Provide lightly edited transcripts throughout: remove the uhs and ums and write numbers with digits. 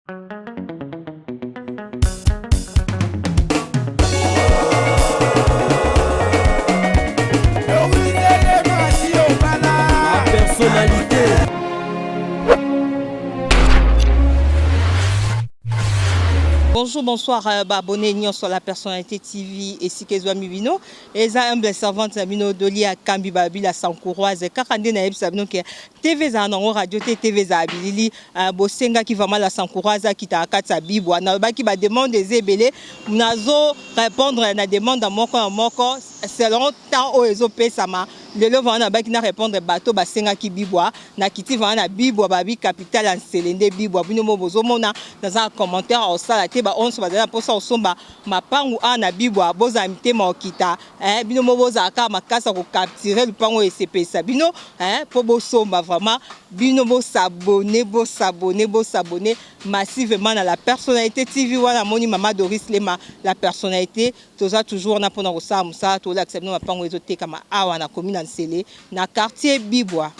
Personnalité. Bonjour, bonsoir, euh, ba abonnés nyonso la personnalité TV esika ezwami bino. Eza humble servante na bino Dolia Kambi Babila Sankouroise. Kaka nde nayebisa bino ke TV ezala nango radio te, TV ezala bilili. Euh, bosengaki vraiment la Sankouroise akitaka kati ya bibwa. Nalobaki ba demande eza ebele. Nazo répondre na demande moko na moko selon temps oyo ezopesama. Lelo vraiment nalobaki na répondre bato basengaki bibwa. Nakiti vraiment na bibwa babi capitale ya Nsele nde bibwa. Bino mo bozomona naza na commentaire osala te ba onso bazali na mposa kosomba mapangu awa na bibwa bozala mitema okita eh, bino mo bozala kaka makasi ya kocapture lupango oyo esepelisa bino eh, mpo bosomba vraiment bino bosabone bosabone bosabone massivement na la personnalité TV wana amoni mama Doris Lema la personnalité toza toujours wana mpona kosala mosala tolakisa bino mapango ezotekama awa na commune ya Nsele na quartier Bibwa.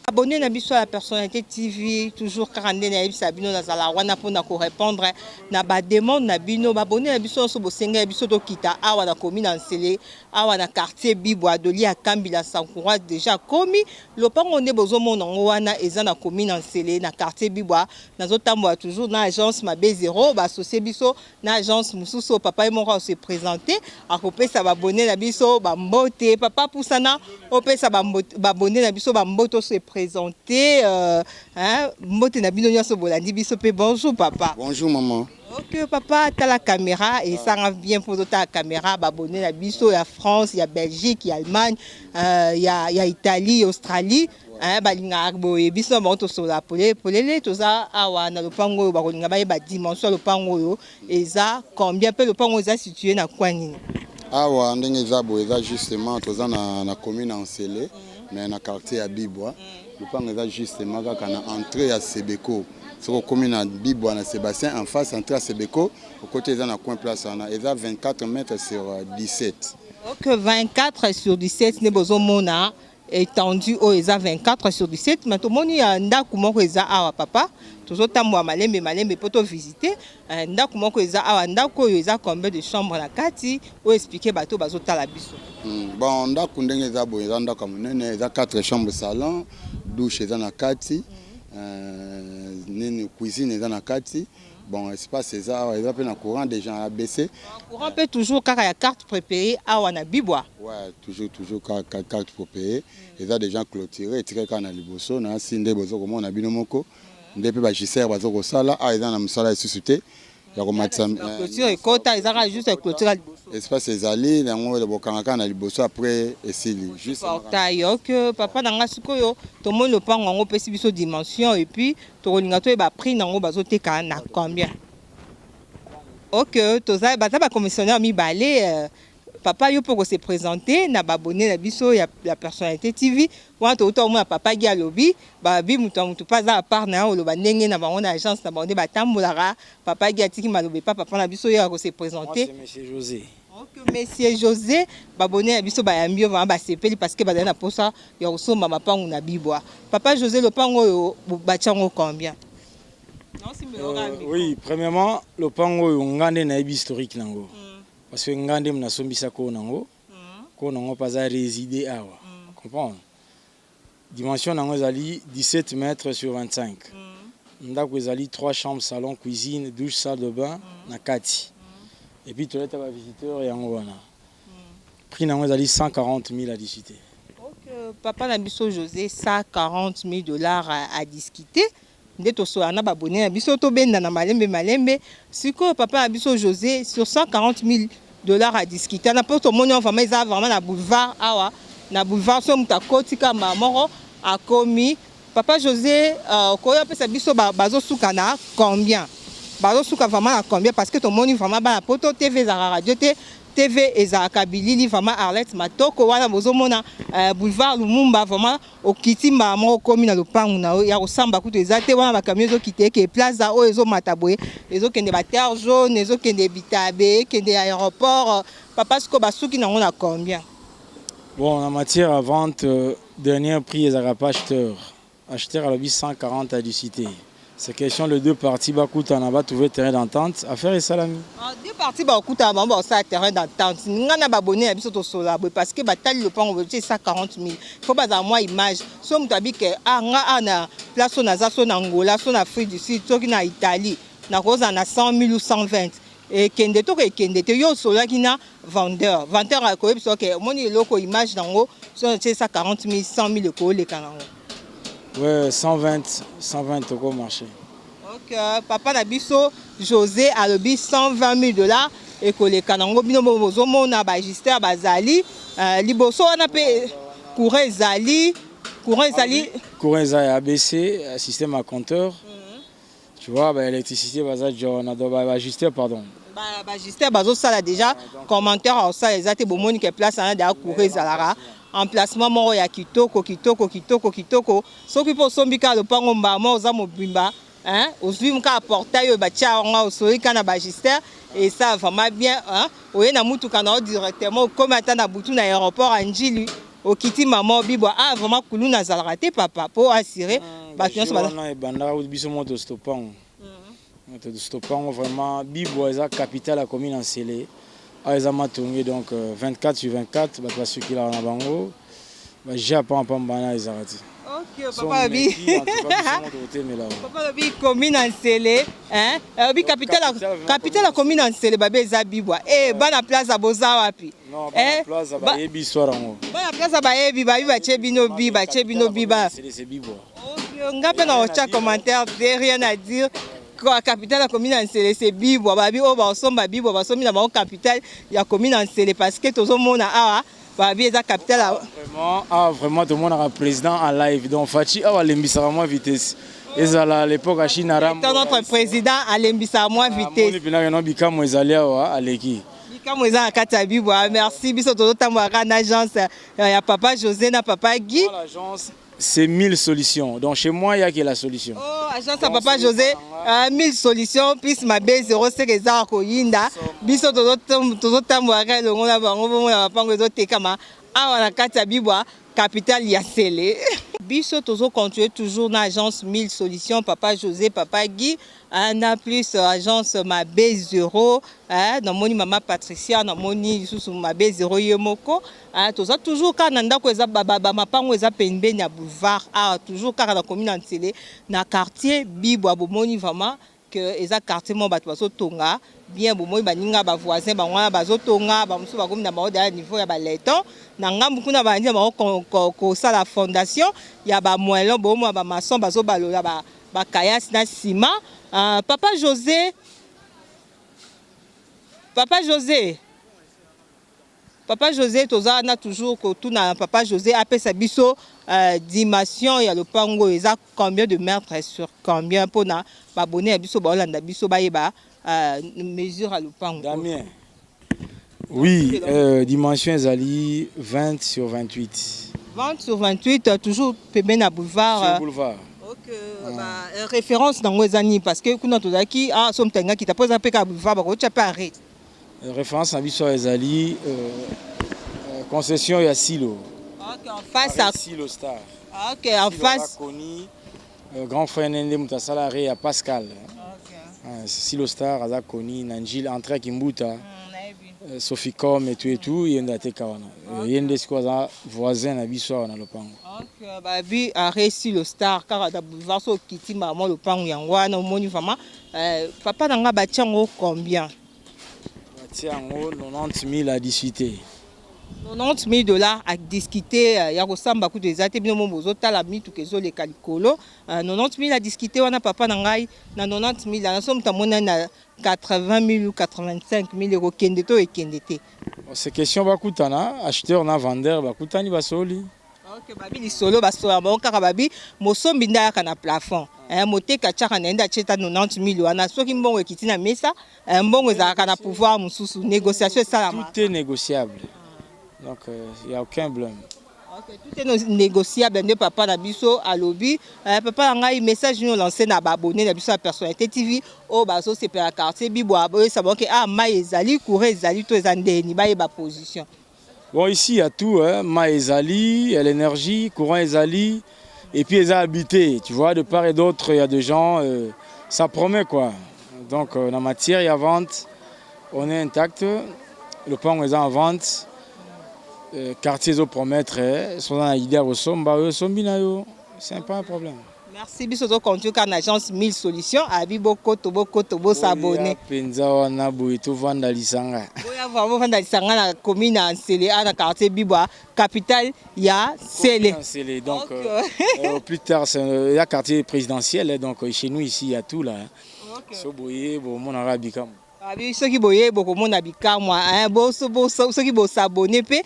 Abonné na biso ya personnalité TV toujours kaka nde nayebisa bino nazala wana mpona korépondre na bademande na bino. Baabonné na biso nyonso bosengeli biso tokita awa na commune ya Nsele awa na quartier Bibwa Doli ya Kambila Sankoura déjà komi lopango nde bozomona yango wana eza na commune ya Nsele na quartier Bibwa. Nazotambola toujours na agence Mabe Zero baassocie biso na agence mosusu oyo papa ye moko ase présente akopesa babone na biso bambote. Papa pusana opesa babone na biso bambote ose présente hein, mbote na bino nyonso bolandi biso mpe bonjour papa. Bonjour maman. Ok papa, tala caméra esanga bien mpo ozotala caméra babone na biso ya France, ya Belgique, ya Allemagne, ya Italie, Australie, hein, balingaka boye biso na bango tosola polele polele. Toza awa na lopango oyo bakolinga bayeba dimension ya lopango oyo eza combien mpe lopango eza situé na coin nini. Awa ndenge eza boye eza justement toza na commune ya Nsele mais na quartier ya Bibwa. Lopango eza justement kaka na entrée ya Sebeko. Soki okomi na Bibwa na Sébastien en face entrée ya Sebeko okoti eza na coin place wana eza 24 mètres sur 17. Ok, 24 sur 17 nde bozomona étendue oyo eza 24 sur 17. Mais tomoni ya ndako moko eza awa papa, tozotambola malembe malembe mpo tovisite ndako moko eza awa. Ndako oyo eza combien de chambre na kati oyo? Explique bato bazotala biso. Bon, ndako ndenge eza boye eza ndako ya monene, eza 4 chambre, salon, douche eza na kati, nini, cuisine eza na kati. Bon, espace eza awa eza mpe na courant déjà ABC. Courant mpe toujours kaka ya carte prépayée awa na Bibwa? Ouais, toujours toujours kaka carte prépayée. Eza déjà clôturé, etikali kaka na liboso na si nde boza komona bino moko nde mpe bagisere baza kosala awa eza na mosala lisusu te ya komatisa. Clôture ekota eza kaka juste clôture ya liboso. Espace ezali yango bokanga kaka na liboso, après esili juste. Portail. Ok papa na nga, sikoyo tomoni lopango yango opesi biso dimension et puis tokolinga toyeba prix nango bazoteka na combien. Ok, toza baza bacommissionnaire mibale. Papa, yo mpo kose présenter na baabonné na biso ya personnalité TV wana. Touta omona papa Gi alobi babi moto ya motu mpe aza apart na ye oloba ndenge na bango na agence na bango nde batambolaka. Papa Gi atiki maloba epa papa na biso ye akose présenter. Moi, c'est Monsieur José. Ok, Monsieur José, baabonné na biso bayambi yo vraiment, basepeli parce que bazali na posa ya kosomba mapangu na Bibwa. Papa José, lopango oyo batia yango combien? Oui, premièrement, lopango oyo nga nde nayebi historique nango. Parce que nga nde nasombisa ko nango. Ko nango mpe aza résidé awa. Comprendre? Dimension nango ezali 17 mètres sur 25. Ndako ezali 3 chambres, salon, cuisine, douche, salle de bain na kati. Et puis toilette ya ba visiteur yango wana. Prix nango ezali 140 000 à discuter. Ok, papa na biso José, 140 000 dollars à discuter nde tosola na baabonné na biso tobenda na malembe malembe. Sikoyo papa na biso José, sur 140 000 dollars à discuter na mpo tomoni wana vraiment eza vraiment na boulevard awa na boulevard so moto akoti kamba moko akomi. Papa José, okoki apesa biso bazosuka na combien, bazosuka vraiment na combien? Parce que tomoni vraiment bana poto, TV ezalaka radio te, TV ezalaka bilili. Vraiment Arlette Matoko wana bozomona boulevard Lumumba, vraiment okiti mbala moko okomi na lopangu na yo ya kosamba kutu eza te. Wana bacamion ezokita eke plaza oyo ezomata boye ezokende baterre jaune, ezokende Bitabe, ekende aéroport. Papa, sikoyo basuki nango na combien? Bon, en matière à vente, dernier prix ezalaka pas acheteur. Acheteur alobi 140 à discuter. C'est question les deux parties bakutana, batrouver terrain d'entente, affaire esalami. Ah, deux parties bakutana, bango bakosala terrain d'entente. Nga na babone na biso tosola boye parce que batali lopango boye, tie 140 000, faut bazala mwa image. So moto abi ke ah, nga a na place oyo naza, so na Angola, so na Afrique du Sud, soki na Italie, nakozala na 100 000 ou 120, ekende to ekende te. Yo osolaki na vendeur, vendeur akoyebisa ke omoni eloko, image nango, so na tie 140 000, 100 000 ekoleka nango. Ouais, 120, 120 au marché. Ok, papa na biso José alobi 120 000 dollars ekoleka nango. Bino bozomona baajusteur bazali liboso wana, mpe courant ezali, courant ezali. Courant eza ya ABC, système à compteur. Tu vois, bah, électricité baza na do baajusteur, pardon. Baajusteur bazosala déjà, commentaire aosala eza te. Bomoni ke place wana deya courant ezalaka, emplacement moko ya kitoko, kitoko, kitoko, kitoko. Soki mpo osombi kaka lopango, mbama oza mobimba, ozwi kaka portail oyo batia yango, osoli kaka na baajusteur, esa vraiment bien. Oye na mutuka na yo directement, okomi ata na butu na aéroport ya Njili, okiti mama obibwa. Ah, vraiment kuluna azalaka te, papa, mpo assurer bato nyonso. Wana ebandaka biso mo tostopango, tostopango vraiment. Bibwa eza capitale ya commune ya Nsele, awa eza Matonge, donc 24 sur 24 bato basukilaka na bango, baja pampamba wana ezalaka te. Papa abi, papa alobi commune ya Nsele, obi capitale, capitale ya commune ya Nsele babe eza Bibwa. E bana Plaza, boza wapi? Bayebi histoire yango. Bana Plaza bayebi, babi batie bino bi, batie bino bi ba. Nga mpe na otya commentaire te, rien à dire. Capitale ya commune ya Nsele, c'est Bibwa. Babi oyo basomba Bibwa, basombi na bango capitale ya commune ya Nsele, parce que tozomona awa babi eza capitale. Vraiment, ah, vraiment tomonaka président en live. Donc Fatshi awa alembisaka mwa vitesse, ezala à l'époque Achina Ram. Notre président alembisaka mwa vitesse. Mpena no bikamwa ezali awa, aleki. Bikamwa eza na kati ya Bibwa. Merci. Biso tozotambolaka na agence ya papa José na papa Guy. L'agence, c'est 1000 solutions. Donc chez moi, il y a que la solution. Oh, agence ya papa José, 1000 solutions plus mabe 05 eza koyinda. Biso tozotambolaka elongo na bango, bomona mapango ezotekama awa na kati ya Bibwa, capitale ya Nsele. Biso tozocontinue toujours na agence 1000 solutions, papa José, papa Guy, na plus agence mabe 0. Namoni mama Patricia, namoni lisusu mabe 0 ye moko. Toza toujours kaka na ndako eza bamapango eza pembeni ya boulevard awa, toujours kaka na commune ya Nsele, na quartier Bibwa. Bomoni vraiment que eza quartier moko bato bazotonga bien. Bomoi baninga, bavoisin bango wana bazotonga, bamosusu bakomi na bango deya niveau ya baleton. Na ngambu kuna bandi na bango kosala fondation ya bamoellon. Bomona bamaçon bazobalola bakayasi na nsima. Papa José, papa José, papa José, toza wana toujours kotuna papa José apesa biso dimension ya lopango oyo, eza combien de mètres sur combien, mpona babone ya biso baolanda biso bayeba mesure ya lopango. Damien, oui, dimension ezali 20 sur 28. 20 sur 28, toujours pembeni na boulevard. Sur boulevard. Ok, bah, référence nango eza nini? Parce que kuna tozalaki ah, so moto alingaki ta mpo eza mpe kaka boulevard, bakotya mpe arrêt. Référence na biso ezali concession ya Silo. Ok, en face à Silo Star. Ok, en face. Koni grand frère nde moto asala arrêt ya Pascal. Silo Star aza koni na Njili, entrée ya Kimbuta, Soficom et tout et tout, ye nde ateka wana. Ye nde sikoyo aza voisin na biso awa na lopango. Ok, babi arrêt Silo Star, kaka na boulevard, so okiti mama, lopango yango wana. Omoni vraiment, papa na nga, batia yango combien? Batia yango 90 000 à discuter. 90 000 dollars à discuter, ya kosamba kutu eza te. Bino mo bozotala mituka ezoleka likolo. 90 000 à discuter wana, papa na ngai, na 90 000 ana, so moto amonani na 80 000 ou 85 000, ekokende to ekende te? C'est question bakutana, acheteur na vendeur bakutani, basoli. Ok, babi lisolo basola bango kaka, babi mosombi nde ayaka na plafond, moteka atiaka na ye nde atie ta 90 000 wana. Soki mbongo ekiti na mesa, mbongo ezalaka na pouvoir mosusu, négociation esalama. Tout est négociable, donc il y a aucun problème. Ok, tout est négociable nde papa na biso alobi. Papa na ngai, message nini olance na baabonné na biso ya Personnalité TV oyo bazosepela quartier Bibwa? Boyesa bango ke ah, mai ezali, courant ezali, to eza ndeni, bayeba position. Bon, ici, il y a tout. Hein. Mai ezali, il y a l'énergie, courant ezali. Et puis eza habité, tu vois, de part et d'autre, il y a des gens, ça promet quoi. Donc na matière ya vente, on est intact. Lopango eza en vente, quartier ezopromettre. Soza na idée ya kosomba oyo, osombi na yo, c'est pas un problème. Merci. Biso tozocontinue kaka na agence 1000 solutions. Abi bokoto, bokoto, bos'abonner. Mpenza wana boye, tovanda lisanga. Boya vraiment, bovanda lisanga na commune ya Nsele, a na quartier Bibwa, capitale ya Nsele. Nsele, donc plus tard, c'est il y a quartier présidentiel, donc chez nous ici il y a tout là. So boye, bomonaka bikamwa. Abi soki boye, bokomona bikamwa. Soki bos'abonner mpe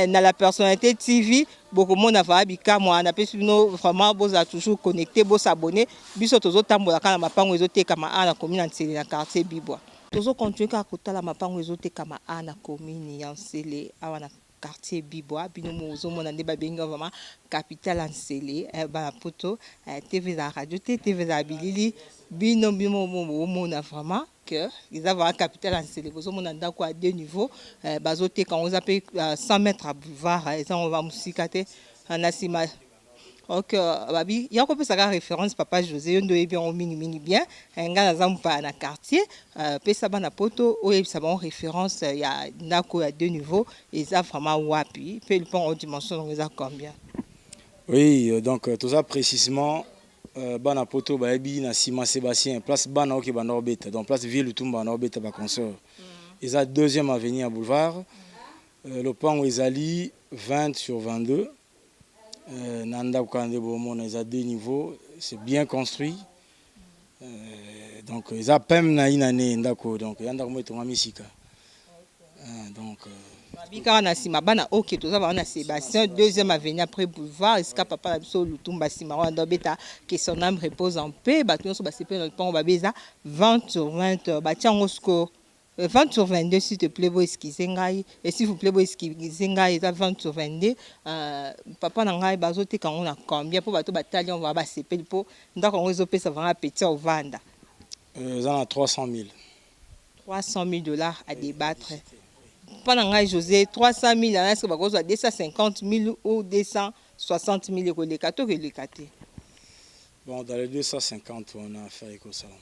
na La Personnalité TV, bokomona vraiment bikamwa. Napesi bino vraiment, bozala toujours connecté, bos'abonner. Biso tozotambola kaka na mapango ezotekama a na commune ya Nsele, na quartier Bibwa. Tozocontinue kaka kotala mapango ezotekama a na commune ya Nsele, awa na quartier Bibwa. Bino mo ozomona nde babengi vraiment capitale ya Nsele. Bana poto, TV ezala radio te, TV ezala bilili. Bino bino bomona vraiment que eza vraiment capitale ya Nsele. Bozomona ndako ya deux niveau, bazoteka yango, eza mpe 100 mètres ya boulevard, eza ngo mosika te na nsima. Ok, babi ya kopesaka référence. Papa José, yo nde oyebi yango mingimingi bien. Ngai naza mopaya na quartier. Pesa bana poto, oyebisa bango référence ya ndako ya deux niveau eza vraiment wapi, mpe lupango dimension yango eza combien? Oui, donc toza précisément, bana poto bayebi, na nsima Sébastien, place bana oke banda kobeta, donc place ville Lutumba banda kobeta baconcert, eza deuxième avenue ya boulevard. Lopango ezali 20 sur 22. Na ndako kaka nde bomona, eza deux niveaux, c'est bien construit. Donc eza peme na ina ne ndako, donc eza ndako mo etongami sika. Donc Babi kaka na nsima bana oke, toza bango na Sébastien, deuxième avenue après boulevard, esika papa na biso Lutumba nsima wana obeta, que son âme repose en paix. Bato nyonso basepeli na lopango. Babi eza 20 sur 20, batia yango siko 20 sur 22. S'il te plaît, boexcuse ngai, et s'il vous plaît, boexcuse ngai, eza 20 sur 22. Papa na ngai, bazoteka yango na combien, mpo bato batali yango baa basepeli, mpo ndako yango ezopesa vraiment appétit ya ovanda? Eza na 300 000. 300 000 $ à débattre. Mpa na ngai José, 300 000 ana, eske bakozwa 250 000 ou 260 000? Ekoleka to koleka te? Bon, dans les 250 wana, affaire ekosalama.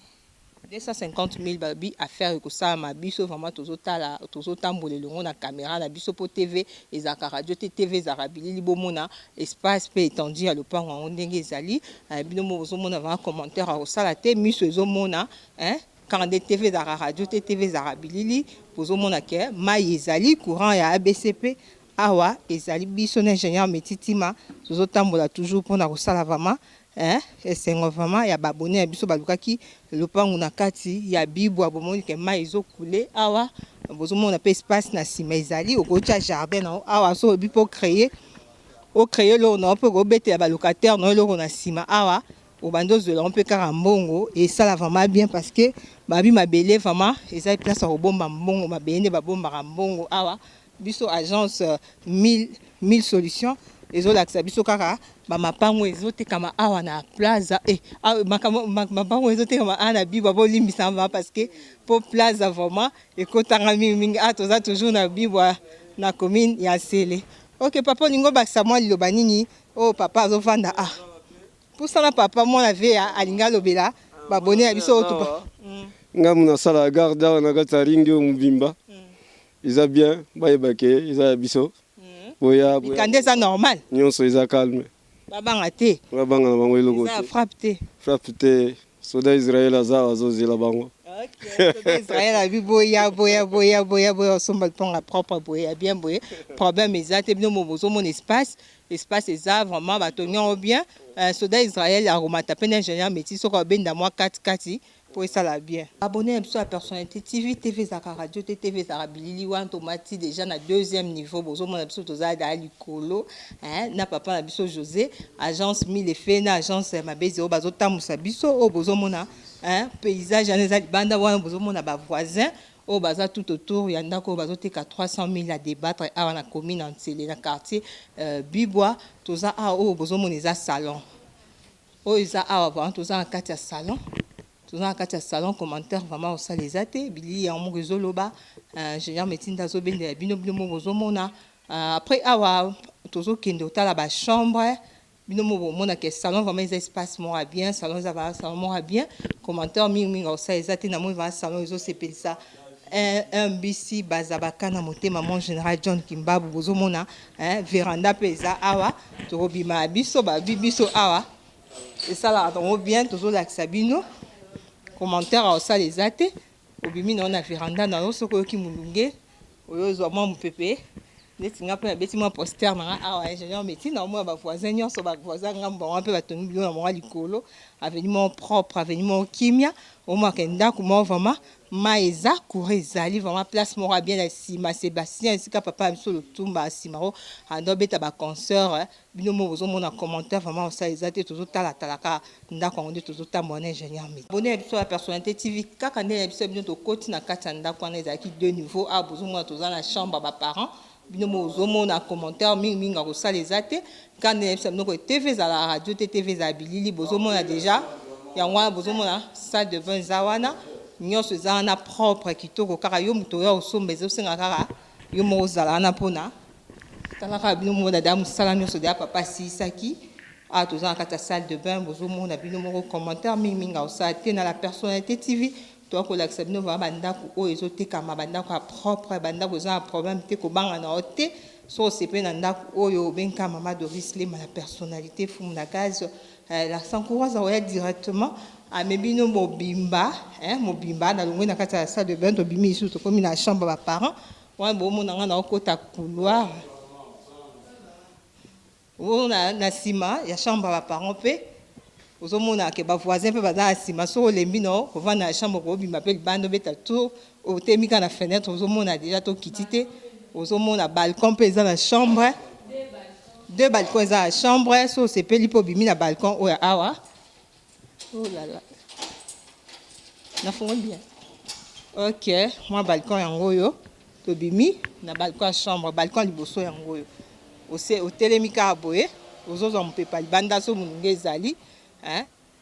250 000, babi affaire ekosalama. Biso vraiment tozotala, tozotambola elongo na caméra na biso, mpo TV ezalaka radio te, TV ezalaka bilili. Bomona espace mpe étendu ya lopango yango ndenge ezali. Bino mo bozomona vraiment, commentaire akosala te, miso ezomona. Kaka nde TV ezalaka radio te, TV ezalaka bilili. Bozomona ke mai ezali, courant ya ABCP awa ezali. Biso na ingénieur Metitima tozotambola toujours mpona kosala vraiment esengo vraiment ya baabonnés ya biso balukaki lopango na kati ya Bibwa. Bomoni ke mai ezokule awa, bozomona mpe espace na nsima ezali, okotia jardin na awa. So oyebi mpo créer, ocréer eloko na yo mpe okobetela balocataire na yo eloko na nsima awa, obandi ozwela mpe kaka mbongo, esala vraiment bien, parce que babi mabele vraiment eza place ya kobomba mbongo. Mabele nde babombaka mbongo awa. Biso agence 1000 1000 solutions ezolakisa biso kaka bamapango ezotekama awa na plaza, mapango ezotekama awa na Bibwa. Bolimbisa ma, parce que po plaza vraiment ekotanga mingimingi. Awa toza toujours na Bibwa, na commune ya Nsele. Ok, papa, olingi obakisa mwa liloba nini? Oyo papa azovanda, ah, pusana papa. Mwana ve alingi alobela baabonnés ya biso oyo tupa. Ngai nasala garde awa na kati ya ringi oyo mobimba. Eza bien, bayeba ke eza ya biso. Boya. Mikanda eza normal? Nyonso eza calme. Babanga te? Babanga na bango eloko. Eza ya frappe te? Frappe te. Soda Israel aza awa, azozela bango. Soda Israel abi boya, boya, boya, boya, boya, osomba lupango propre boye, ya bien boye, problème eza te. Bino mo bozomona espace, espace eza vraiment, batongi yango bien. Soda Israel akomata mpe na ingénieur métier, soki abenda mwa katikati mpo esala bien. Abonné ya biso ya Personnalité TV, TV ezalaka radio te, TV ezalaka bilili. Wana tomati déjà na deuxième niveau, bozomona biso toza daa likolo na papa na biso José, agence Mille Efe na agence Mabezi oyo bazotambusa biso. Oyo bozomona paysage wana eza libanda wana, bozomona bavoisin oyo baza tout autour ya ndako oyo bazoteka 300 000 à débattre, awa na commune ya Nsele, na quartier Bibwa. Toza awa, oyo bozomona eza salon. Oyo eza awa vraiment, toza na kati ya salon, toza na kati ya salon. Commentaire vraiment osala eza te, bilili yango moko ezoloba. Ingénieur Metinda azobendela bino, bino moko bozomona. Après awa tozokende kotala bachambre. Bino moko bomona ke salon vraiment eza espace moko ya bien, salon eza vraiment salon moko ya bien. Commentaire mingi mingi akosala eza te, namoni vraiment salon ezosepelisa mbc bazabaka na motema mon général John Kimbabu. Bozomona veranda mpe eza awa, tokobima ya biso babi biso awa esalaka yango bien. Tozolakisa bino, commentaire akosala eza te. Obimi na yo na veranda na yo, soki oyoki molunge, oyo ozwa mwa mopepe neti nga mpe nabeti mwa poster na nga awa. Ingénieur meti na omona bavoisin nyonso, bavoisin ngambo bango mpe batongi biloko na bango likolo. Avenue moko propre, avenue moko kimia. Omonaka ndako moko vraiment, mai eza, courant ezali, vraiment place moko ya bien. Na nsima Sébastien, esika papa ya biso Lutumba nsima o ando obeta baconcert. Bino mo bozomona, commentaire vraiment osala eza te. Tozotalatala kaka ndako yango nde tozotambola na ingénieur meti bone ya biso ya Personnalité TV. Kaka nde na biso ya bino, tokoti na kati ya ndako wana, ezalaki deux niveau. Awa bozomona toza na chambre ya baparent. Bino mo ozomona, commentaire mingimingi akosala eza te. Kaka nde na biso ya bino, TV ezala radio te, TV ezala bilili. Bozomona déjà yango wana, bozomona salle de bain eza wana, nyonso eza wana propre, kitoko. Kaka yo moto oya osomba, ezosenga kaka yo moko ozala wana mpona tala kaka. Bino mona da mosala nyonso deya papa asilisaki. Awa toza na kati ya salle de bain, bozomona bino moko, commentaire mingimingi akosala te. Na La Personnalité TV, toya kolakisa bino vraiment bandako oyo ezotekama, bandako ya propre, bandako eza na problème te, kobanga na yo te. So osepeli na ndako oyo, obenga mama Doris Lema, la personnalité, fumu na gaz, la Sankuroise, oya directement, amemi bino mobimba, mobimba. Nalongwe na kati ya salle de bain, tobimi lisusu, tokomi na chambre ya baparent wana. Bomona nga na okota couloir oyo na nsima ya chambre ya baparent mpe ozomona ke bavoisin mpe baza na nsima. Soki olembi no kovanda na chambre, kobima mpe libanda, obeta tour, otemi kaka na fenêtre, ozomona déjà. Tokiti te, ozomona balcon mpe eza na chambre, deux balcon eza na chambre. So osepeli mpe, obimi na balcon oyo awa. Oh là là, nafungoli bien. Ok, mwa balcon yango oyo, tobimi na balcon ya chambre. Balcon ya liboso yango oyo, otelemi kaka boye, ozozwa mopepa libanda. So molunge ezali,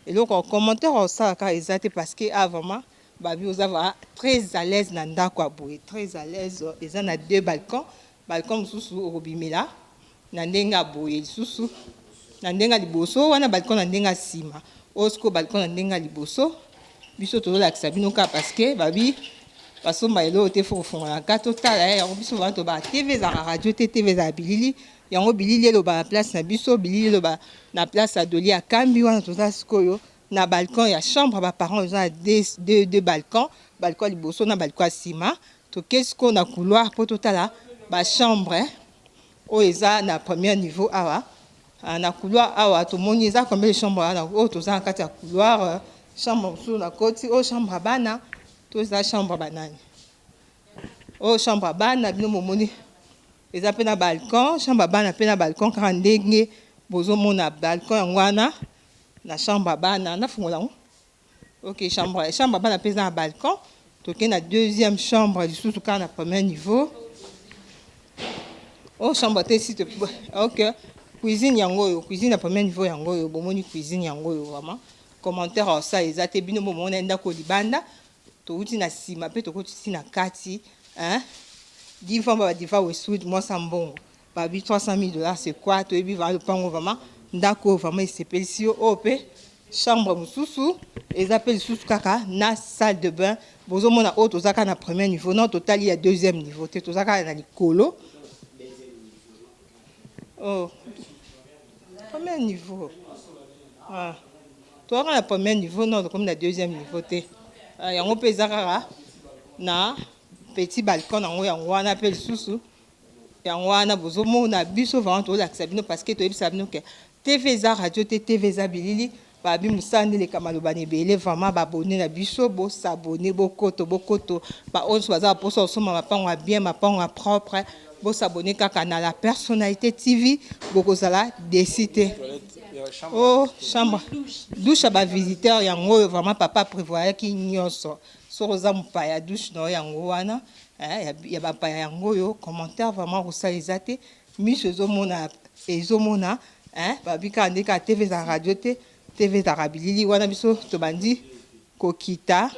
eloko ya commentaire osala kaka eza te, parce que ah, vraiment babi oza vraiment très à l'aise na ndako ya boye, très à l'aise. Eza na deux balcon, balcon mosusu okobimela na ndenge ya boye, lisusu na ndenge ya liboso wana, balcon na ndenge ya nsima oyo. Sikoyo balcon na ndenge ya liboso, biso tozolakisa bino kaka parce que babi basomba eloko te, fo kofungola kaka totala yango. Biso wana tobaka TV ezalaka radio te, TV ezala bilili. Yango bilili eloba na place na biso, bilili eloba na place ya Doli Akambi. Wana toza sikoyo na balcon ya chambre ya baparent, eza na deux balcon, balcon ya liboso na balcon ya nsima. Toke sikoyo na couloir mpo totala bachambre oyo eza na premier niveau. Awa na couloir awa, tomoni eza combien de chambre wana oyo toza na kati ya couloir? Chambre mosusu na koti oyo, chambre ya bana to eza chambre ya banani? Oyo chambre ya bana, bino momoni eza mpe na balcon. Chambre ya bana mpe na balcon, kaka ndenge bozomona balcon yango wana na chambre ya bana. Nafungola yango. Ok, chambre ya bana mpe eza na balcon. Tokei na deuxième chambre lisusu kaka na premier niveau. Oyo chambre te si. Ok, cuisine yango oyo, cuisine ya premier niveau yango oyo. Bomoni cuisine yango oyo, vraiment commentaire osala eza te. Bino bomona ndako libanda, touti na nsima mpe tokoti na kati, hein? Divan ba divan Westwood, mwasa mbongo babi 300 000 $, c'est quoi? Toyebi vraiment lopango, vraiment ndako oyo vraiment esepelisi yo. Oyo mpe chambre mosusu eza mpe lisusu kaka na salle de bain. Bozomona oyo toza kaka na premier niveau, non, totali ya deuxième niveau te, toza kaka na likolo. Oh, premier niveau, ah. Toza kaka na premier niveau, non, tokomi na deuxième niveau te. Ah, yango mpe eza kaka na petit balcon yango, yango wana mpe lisusu yango wana. Bozomona biso vraiment tolakisa bino parce que toyebisa bino ke TV eza radio te, TV eza bilili. Babi mosala nde eleka maloba na ebele. Vraiment babone na biso, bosabone, bokoto bokoto. Baoyo nyonso baza baposa kosomba mapango ya bien, mapango ya propre, bosabone kaka na La Personnalité TV, bokozala déçus te. O chambre, douche ya bavisiteur yango oyo. Vraiment papa prévoyaki nyonso. Soki oza mopaya, douche na yo yango wana, ya bapaya yango oyo. Commentaire vraiment kosala eza te, miso ezomona, ezomona. Babi kaka nde kaka TV ezala radio te, TV ezalaka bilili. Wana biso tobandi kokita.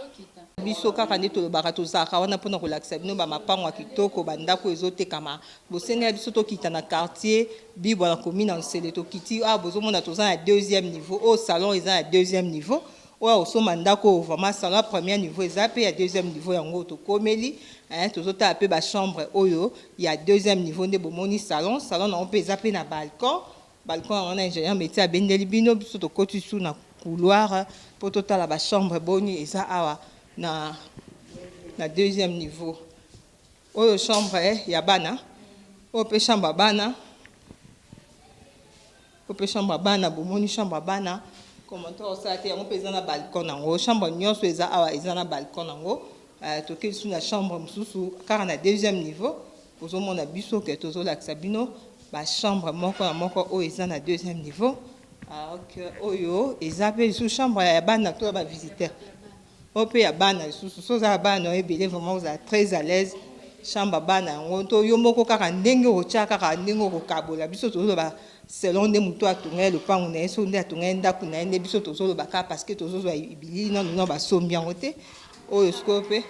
Biso kaka nde tolobaka, tozalaka wana mpona kolakisa bino bamapango ya kitoko, bandako ezotekama. Bosengela biso tokita na quartier Bibwa, na commune ya Nsele. Tokiti awa, bozomona toza na deuxième niveau. Oyo salon eza na deuxième niveau. Oyo osomba ndako oyo, vraiment salon ya premier niveau eza mpe ya deuxième niveau. Yango tokomeli, tozotala mpe bachambre oyo ya deuxième niveau. Nde bomoni salon, salon nango mpe eza mpe na balcon. Balcon yango na ingénieur métier abendeli bino. Biso tokoti su na couloir mpo totala bachambre boni eza awa na deuxième niveau. Oyo chambre ya bana, oyo mpe chambre ya bana, oyo mpe chambre ya bana. Bomoni chambre ya bana, commentaire osala te. Yango mpe eza na balcon nango. Chambre nyonso eza awa eza na balcon nango. Toke lisusu na chambre mosusu kaka na deuxième niveau. Bozomona biso ke tozolakisa bino bachambre moko na moko oyo eza na deuxième niveau. Oyo eza mpe lisusu chambre ya bana to ya bavisiteur. Oyo mpe ya bana lisusu. So oza ya bana oyo ebele, vraiment ozala très à l'aise. Chambre ya bana yango to yo moko kaka ndenge okotya, kaka ndenge okokabola. Biso tozoloba selon nde moto atonga ye lopango na ye, so nde atonga ye ndako na ye. Nde biso tozoloba kaka parce que tozozwa bilili nanu na basombi yango te. Oyo sikoyo mpe,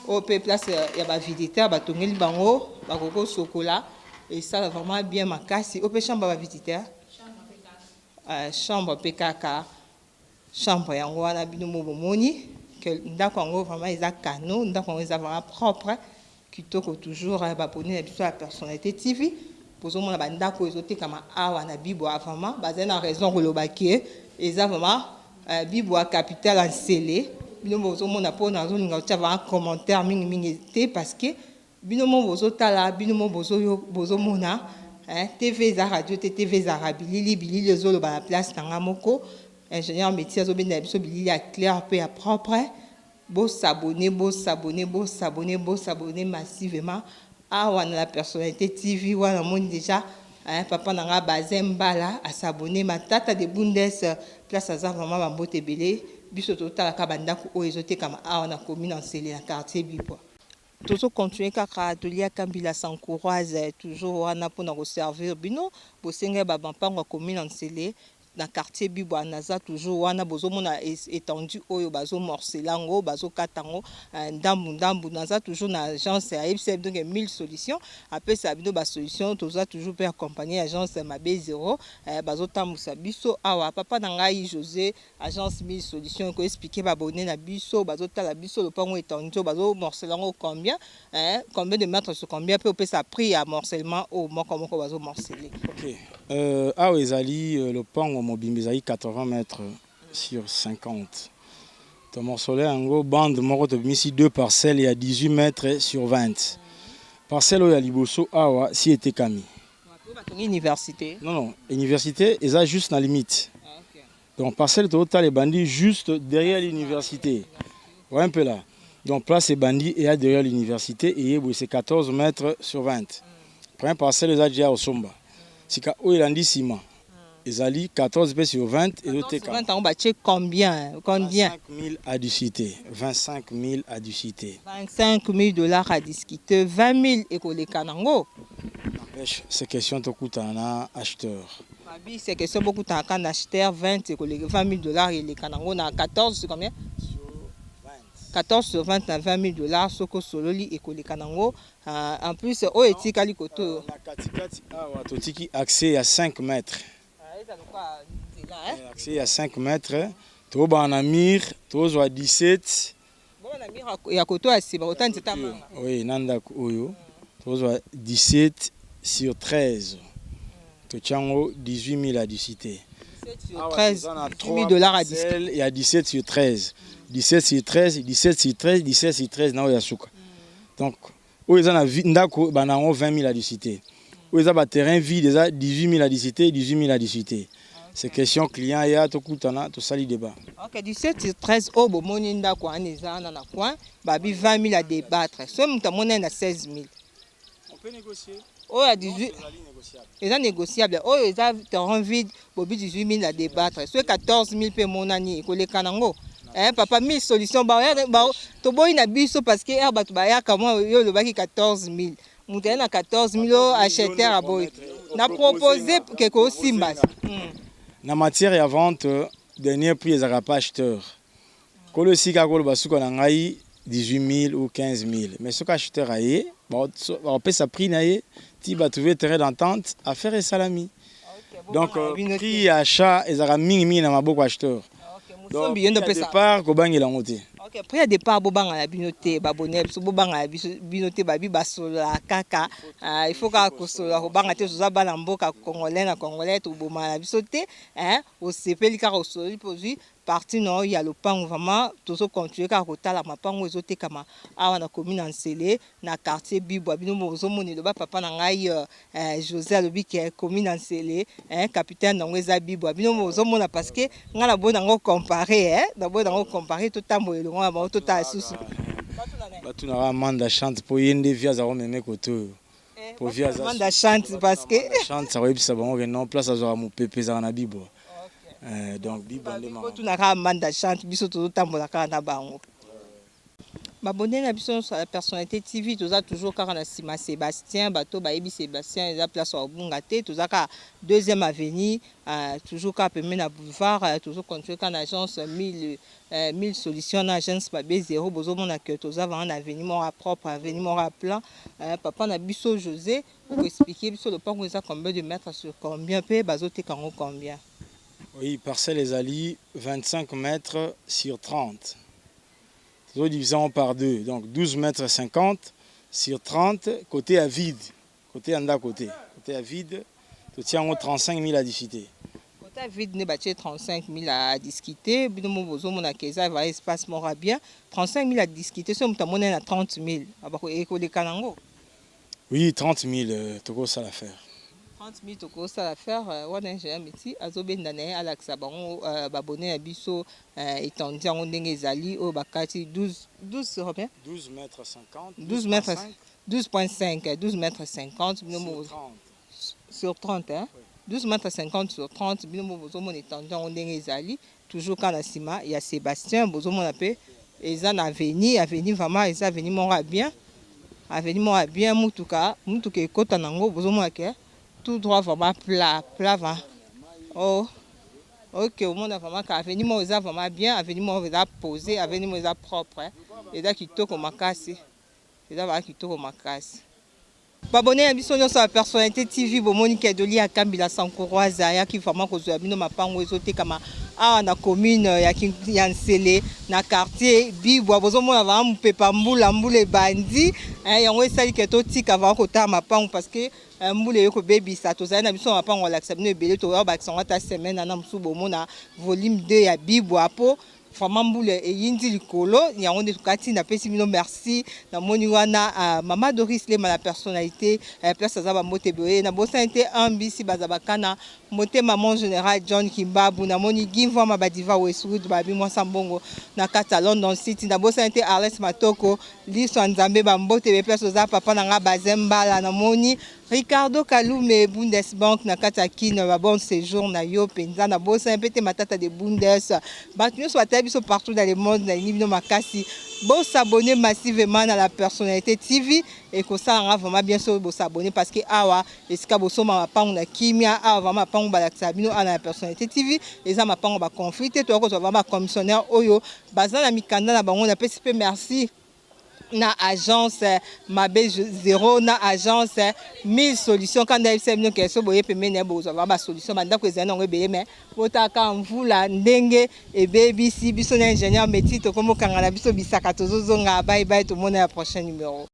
oyo mpe place ya bavisiteur, batongeli bango, bakoki kosokola, esala vraiment bien makasi. Oyo mpe chambre ya bavisiteur, chambre mpe kaka chambre yango wana. Bino mo bomoni ke ndako yango vraiment eza kano, ndako yango eza vraiment propre, kitoko. Toujours babone na biso ya Personnalité TV, bozomona bandako ezotekama awa na Bibwa. Vraiment bazali na raison koloba ke eza vraiment Bibwa capitale ya Nsele. Bino bozomona, mpo nazolinga kotia vraiment commentaire mingimingi te parce que bino mo bozotala, bino mo bozomona. TV eza radio te, TV ezalaka bilili. Bilili ezoloba na place na nga moko. Ingénieur métier azobendela biso bilili ya clair mpe ya propre. Bos'abonner, bos'abonner, bos'abonner, bos'abonner massivement awa na La Personnalité TV. Wana omoni déjà, hein, papa na nga Bazin Mbala as'abonner, Matata de Bundes place aza, vraiment bambote ebele. Biso totalaka bandako oyo ezotekama awa na commune Nsele, na quartier Bibwa. Tozocontinue kaka toliaka mbila sankouroise, toujours wana mpona koservir bino. Bosengai bampango ya commune Nsele na quartier Bibwa, naza toujours wana. Bozomona étendue oyo bazomorceler yango, bazokata yango ndambu ndambu. Naza toujours na agence ayebisa bino ke 1000 solution, apesa bino basolution. Toza toujours mpe accompagné agence Mabe Zéro, bazotambusa biso awa. Papa na ngai José, agence 1000 solution, ekoexpliquer babone na biso bazotala biso lopango étendue oyo bazomorceler yango combien, combien de mètres sur combien, mpe opesa prix ya morcellement oyo moko moko bazomorceler. Ok, awa ezali lopango mobimba ezali 80 mètres sur 50. Tomorceler yango bande moko, tobimisi deux parcelles ya 18 mètres sur 20. Parcelle oyo ya liboso awa si etekami. Batongi université? Non, université eza juste na limite. Donc parcelle totala ebandi juste derrière l'université. Ouais, un peu là. Donc place ebandi eya derrière l'université, eyeboye, c'est 14 mètres sur 20. Première parcelle eza déjà osomba. Sika oyo elandi nsima ezali 14 mpe sur 20, ezoteka. 20 yango batie combien, combien? 25 000 à discuter, 25 000 à discuter. 25 000 $ à discuter, 20 000 ekoleka nango. N'empêche, c'est question tokutana na acheteur. Babi, c'est question bokutanaka na acheteur. 20 ekoleka, 20 000 dollars eleka nango na 14 sur combien? 14 sur 20 na 20 000 $. Soki osololi, ekoleka nango. En plus oyo etikali koto oyo Na katikati awa totiki accès ya 5 mètres. Eza lokola nzela, eh? Accès ya 5 mètres, tobana na mur, tozwa 17. Bongo na mur ya koto ya nsima, kota nzeta manga? Oui, na ndako oyo tozwa 17 sur 13, totia yango 18 000 à discuter. 17 sur 13, 18 000 $ à discuter. Ya 17 sur 13, 17 sur 13, 17 sur 13, 17 sur 13 na oyo ya suka. Donc oyo eza na ndako bana yango 20 000 à discuter. Oyo eza baterrain vide eza 18 000 à discuter, 18 000 à discuter. C'est question client ya tokutana, tosali débat. Ok, 17 sur 13 oyo bomoni ndako wana eza wana na coin, babi 20 000 à débattre. So moto amoni na 16 000. On peut négocier. Oyo ya 18 eza négociable. Oyo eza terrain vide, bobi 18 000 à débattre. So 14 000 mpe emonani ekoleka nango. Papa 1000 solution, toboyi na biso parce que ere bato bayaka mwa yo olobaki 14 000, moto aye na 14 000, oyo acheteur aboyi na propose ke kosimba. Na matière ya vente, dernier prix ezalaka pa acheteur. Kolo esika akoloba suka na ngai. 18 000 ou 15 000, mais soki acheteur aye, bakopesa prix na ye ti batrouve terrain d'entente, affaire esalami. Donc prix ya achat ezalaka mingimingi na maboko acheteur. Donc départ, kobangela yango te. Ok, prix ya départ, bobangana bino te. Babone biso, bobangana biso bino te. Babi basolola kaka, il faut kaka kosolola, kobanga te. Toza bana mboka, congolais na congolais, tobomana na biso te. Osepeli kaka, osololi mpo ozwi partie na oyo ya lopango. Vraiment, tozocontinue kaka kotala mapango ezotekama awa na commune ya Nsele, na quartier Bibwa. Bino bozomona, eloba papa na ngai José, alobi ke commune ya Nsele, capitaine nango eza Bibwa. Bino bozomona, parce que ngai naboyi nango compare, naboyi nango compare. Totambola elongo na bango, totala susu. Batunaka Manda Chante mpo ye nde vi aza komeme kote oyo. Po vi aza Manda Chante, parce que Chante akoyebisa bango ke non, place azwaka mopepe ezalaka na Bibwa. Donc Bibwa nde. Botunaka Manda Chante. Biso tozotambola kaka na bango. Babone na biso nyonso ya Personnalité TV, toza toujours kaka na nsima Sébastien. Bato bayebi Sébastien, eza place ya kobunga te. Toza kaka deuxième avenue, toujours kaka pembeni na boulevard. Tozocontinue kaka na agence 1000 1000 solution, na agence babe zéro. Bozomona ke toza vraiment na avenue moko ya propre, avenue moko ya plan. Papa na biso José, okoexplike biso lopango eza combien de mètres sur combien, mpe bazoteka yango combien? Oui, parcelle ezali 25 mètres sur 30. Tozodivise yango par deux, donc 12 mètres 50 sur 30. Côté ya vide, côté ya ndako te, côté ya vide, totia yango 35 000 à discuter. Côté ya vide nde batie 35 000 à discuter. Bino mo bozomonaka eza va espace moko ya bien. 35 000 à discuter. So moto amoni na 30 000, ekoleka nango? Oui, 30 000, tokosala faire. 30 000, tokosala faire. Wana ingénieur Meti azobenda na ye, alakisa bango, babone ya biso, étendue yango ndenge ezali oyo bakati 12, 12 sur combien? 12 mètres 50. 12 mètres, 12.5, 12 mètres 50. Bino mo sur 30. Sur 30, hein? 12 mètres 50 sur 30. Bino mo bozomona étendue yango ndenge ezali, toujours kaka na nsima ya Sébastien. Bozomona mpe eza na avenue. Avenue vraiment eza avenue moko ya bien, avenue moko ya bien. Mutuka ekota nango, bozomona ke tout droit, vraiment plat plat va. Oh ok, omona vraiment ka avenue moko eza vraiment bien, avenue moko eza posé, avenue moko eza propre, eza kitoko makasi, eza vraiment kitoko makasi. Babone ya biso nyonso ya Personnalité TV, bomoni ke Doli Akambila Sankouroise ayaki vraiment kozwa bino mapango ezotekama awa na commune ya Nsele, na quartier Bibwa. Bozomona vraiment mopepa, mbula, mbula ebandi. Yango esali ke totika vraiment kotala mapango, parce que mbula eyo kobebisa. Tozali na biso mapango alakisa bino ebele, toya bakisa yango ata semaine ana mosusu. Bomona volume 2 ya Bibwa, mpo vraiment mbula eyindi likolo. Yango nde tokati. Napesi bino merci. Namoni wana mama Doris Lema na Personnalité, place aza, bambote boye. Nabosani te ambisi baza bakana motema, mon général John Kimbabu. Namoni Gimvama Badiva Westwood, babi mwasa mbongo na kati ya London City. Nabosani te Arles Matoko, liso ya Nzambe, bambote be place oza, papa na nga Bazembala. Namoni Ricardo Kalume, Bundesbank na kati ya Kine, babon séjour na yo mpenza. Nabosani mpe te Matata de Bundes. Bato nyonso batali biso partout dans le monde, nalingi bino makasi. Bosabone massivement na La Personnalité TV, ekosalanga vraiment bien so bosabone, parce que awa esika bosomba mapango na kimia. Awa vraiment mapango balakisaka bino awa na La Personnalité TV eza mapango baconflit te. Toya kozwa vraiment bacommissionnaire oyo baza na mikanda na bango. Napesi mpe merci na agence Mabe Zéro, na agence Mille Solution. Kanda yebisa bino ke so boye pembeni ya bozwa vraiment basolution. Bandako ezali nango ebele, mais botaka mvula ndenge ebebisi biso. Na ingénieur Meti, tokomokanga na biso bisaka, tozozonga. Bye bye, tomona ya prochain numéro.